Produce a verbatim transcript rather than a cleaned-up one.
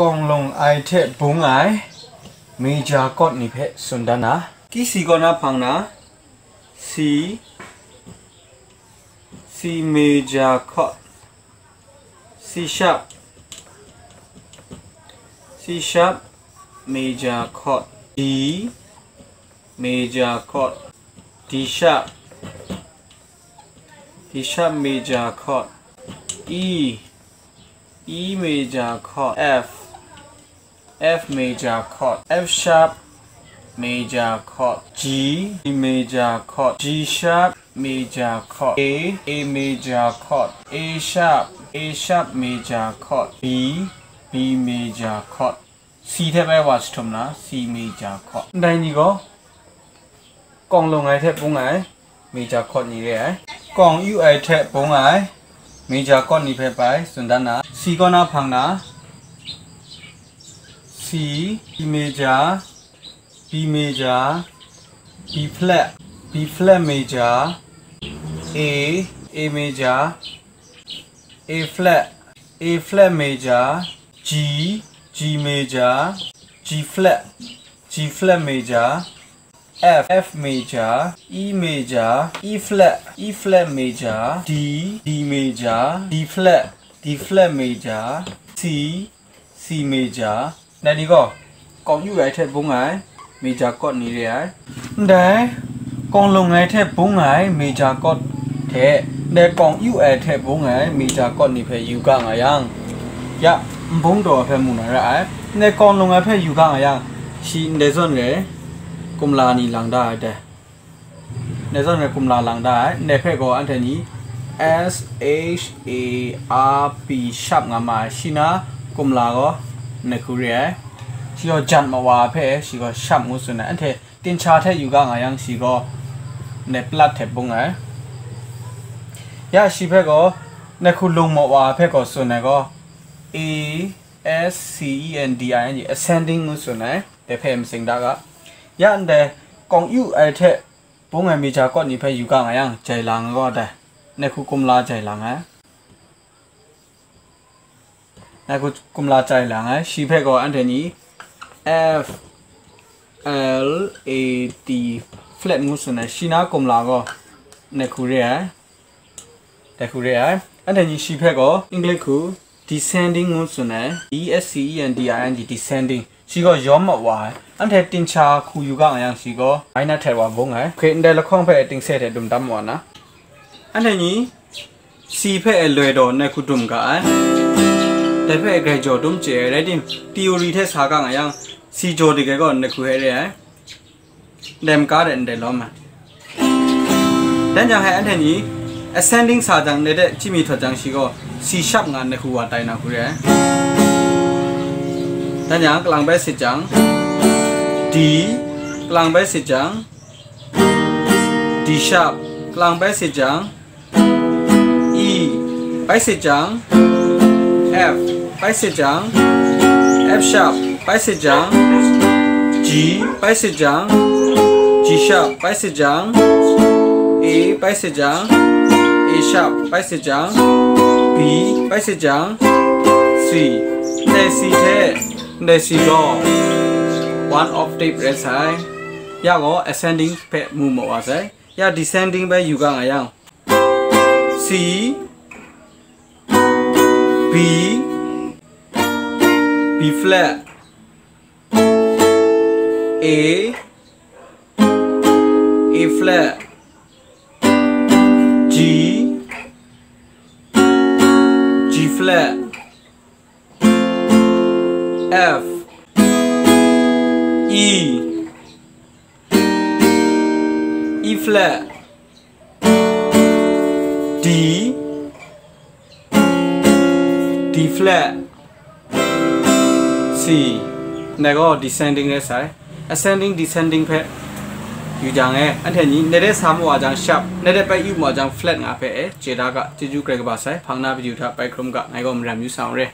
Kawng lawng ai hte bung ai major chord ni hpe tsun dan na. Key C kaw na hpang na, C, C major chord, C sharp, C sharp major chord, D major chord, D sharp, D sharp major chord, E, E major chord, F, F major chord, F sharp major chord, G major chord, G sharp major chord, A, A major chord, A sharp, A sharp major chord, B, B major chord. C hte bai wa jahtum na, C major chord. Ndai ni gaw kawng lawng ai hte bung ai major chord ni re ai. Kawng yu ai hte bung ai major chord ni hpe bai tsun dan na, C kaw na hpang na, C, B major, B major, B flat, B flat major, A, A major, A flat, A flat major, G, G major, G flat, G flat major, F, F major, E major, E flat, E flat major, D, D major, D flat, D flat major, C, C major. Ndai ni gaw, kawng yu ai hte bung ai major chord ni re ai. Ndai, kawng lawng ai hte bung ai major chord hte, ndai kawng yu ai hte bung ai major chord ni hpe yu ga nga yang, ya, nbung daw ai hpe mu na ra ai. Ndai kawng lawng ai hpe yu ga nga yang, shi ndai zawn re, kumla ni lang da ai dai. Ndai zawn re kumla lang da ai. Ndai hpe gaw anhte ni S H A R P sharp nga ma ai. Shi na kumla gaw nehku re ai. Shi gaw jan mawa hpe shi gaw sharp ngu tsun ai. Anhte tincha hte yu ga nga yang shi gaw ndai plat hte bung ai. Ya shi hpe gaw nehku lung mawa hpe gaw tsun ai gaw A S C E N D I N G, ascending ngu tsun ai. Dai hpe matsing da ga. Ya ndai kawng yu ai hte bung ai major chord ni hpe yu ga nga yang, jai lang ai gaw dai. Nehku kumla jai lang ai. Nehku kumla jai lang ai. Shi hpe gaw anhte ni F, L, A, T, flat ngu tsun ai. Shi na kumla gaw nehku re ai. Dai hku re ai. Anhte ni shi hpe gaw English hku descending ngu tsun ai. D E S C E N D I N G, descending. Shi gaw yawm mawa ai. Anhte tincha hku yu ga nga yang shi gaw minor third wa bung ai. Hkrit ndai lahkawng hpe tingse hte dum tam wa na. Anhte ni C hpe loi daw nehku dum ga ai. Dai hpe grai jaw dum chye ai. Rai tim, theory hte sa ga nga yang, C jaw dik ai gaw nehku hpe re ai. Ndai maga de ndai lawm ai. Dan jang hkai anhte ni ascending sa jang, ndai de chyami htawt jang shi gaw C sharp nga nehku wa tai na hku re ai. Dan jang kalang bai sit jang, D, kalang bai sit jang, D sharp, kalang bai sit jang, E, bai sit jang, F, bai sit jang, F sharp, bai sit jang, G, bai sit jang, G sharp, bai sit jang, A, bai sit jang, A sharp, bai sit jang, B, bai sit jang, C. Ndai C hte ndai C gaw one octave rai sai. Ya gaw ascending hpe mu maw wa sai. Ya descending bai yu ga nga yang, C, B, B flat, A, A flat, G, G flat, F, E, E flat, D, D flat, C. Ndai gaw descending rai sai. Ascending, descending hpe yu jang e, anhte ni ndai de sa mawa jang sharp, ndai de bai yu mawa jang flat nga hpe e chye da ga. Chyeju grai kaba sai, hpang na paju hta bai hkrum ga, ngai gaw maram yu sa n re.